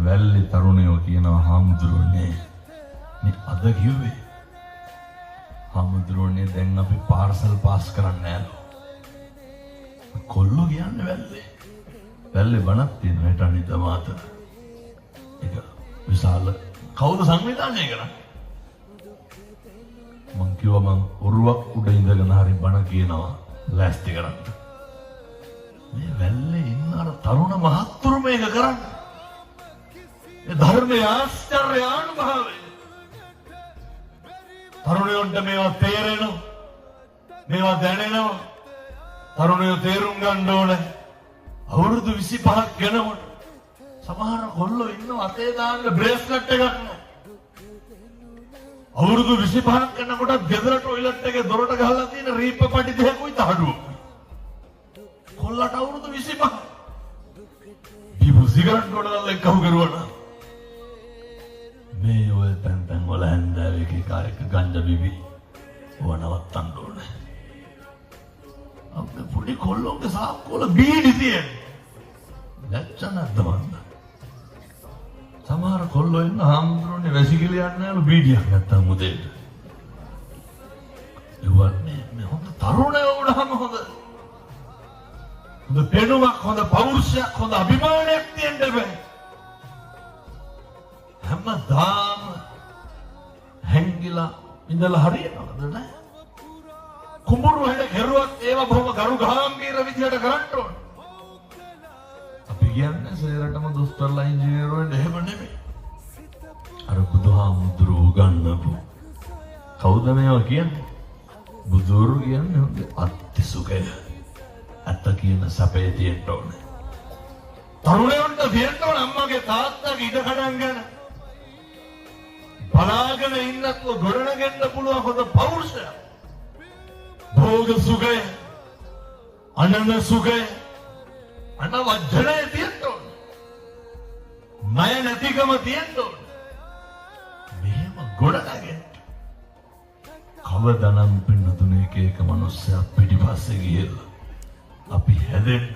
වැල්ලේ තරුණයෝ කියනවා, "හාමුදුරුවනේ, මේ අද කිව්වේ, හාමුදුරුවනේ, දැන් අපි පාර්සල් පාස් කරන්නේ නෑලු." කොල්ලෝ කියන්නේ වැල්ලේ. වැල්ලේ බණක් තියෙනවා හෙට අනිද්දා මාතර. ඒක විශාල, කවුද සංවිධානය කරන්නේ? මං කිව්වා මං ඔරුවක් උඩ ඉඳගෙන හරි බණ කියනවා, ලෑස්ති කරන්න. මේ වැල්ලේ ඉන්න අර තරුණ මහත්තුරු මේක කරන්නේ. මේ ධර්මයේ ආශ්චර්ය ආනුභාවය. තරුණයන්ට මේවා තේරෙනවා. මේවා දැනෙනවා. තරුණයෝ තේරුම් ගන්න ඕනේ. අවුරුදු 25ක් වෙනකොට සමහර කොල්ලෝ ඉන්නවා අතේ දාන්න බ්‍රේස්ලට් එකක් නෑ. අවුරුදු 25ක් වෙනකොට ගෙදර ටොයිලට් එකේ දොරට ගහලා තියෙන රීප්ප පටි දෙකකුයි තහඩුවකුයි. කොල්ලට අවුරුදු 25. බීපු සිගරට් ගොඩනල් එක්ක අහු කරුවා නම්. මේ ඔය තැන් තැන් වල හැන්දෑව එක එක එක ගංජා බිබි ඕව නවත්තන්න ඕනේ. අපේ පොඩි කොල්ලොන්ගේ සාක්කුවල බීඩි තියෙන්නේ. ලැජ්ජ නැද්ද මන්ද? සමහර කොල්ලෝ ඉන්න, හාමුදුරුවනේ, වැසිකිලි යන්නේ නෑලු බීඩියක් නැත්තම් උදේට. ඒවත් මේ මේ හොඳ තරුණයෝ වුණාම හොඳ හොඳ පෙනුමක්, හොඳ පෞරුෂයක්, හොඳ අභිමානයක් තියෙන්න බෑ. හැමදාම හැංගිලා ඉඳලා හරියනවද නෑ? කුඹුරු වැඩ කෙරුවත් ඒවා බොහොම ගරු ගාම්භීර විදිහට කරන්න ඕන. අපි කියන්නේ සේරටම දොස්තරලා ඉංජිනේරු වෙන්න එහෙම නෙමෙයි. අර බුදුහාමුදුරුවෝ උගන්වපු, කවුද මේවා කියන්නේ? බුදුරු කියන්නේ හොඳ අත්ති සුඛය. ඇත්ත කියන සැපේ තියෙන්න ඕනේ. තරුණයන්ට තියෙන්න ඕන අම්මගේ තාත්තගේ ඉඩ කඩම් ගැන බලාගෙන ඉන්නත්ව ගොඩනගෙන්න පුළුවන් හොඳ පෞරුෂයක්. භෝග සුඛය, අනන සුඛය, අනවජ්ජනය තියෙන්න ඕන. ණය නැතිකම තියෙන්න ඕන. මෙහෙම ගොඩනගෙන්න. කවදනම් පින්නතුනේ එක එක මනුස්සයා පිටිපස්සේ ගිහිල්ලා අපි හැදෙන්න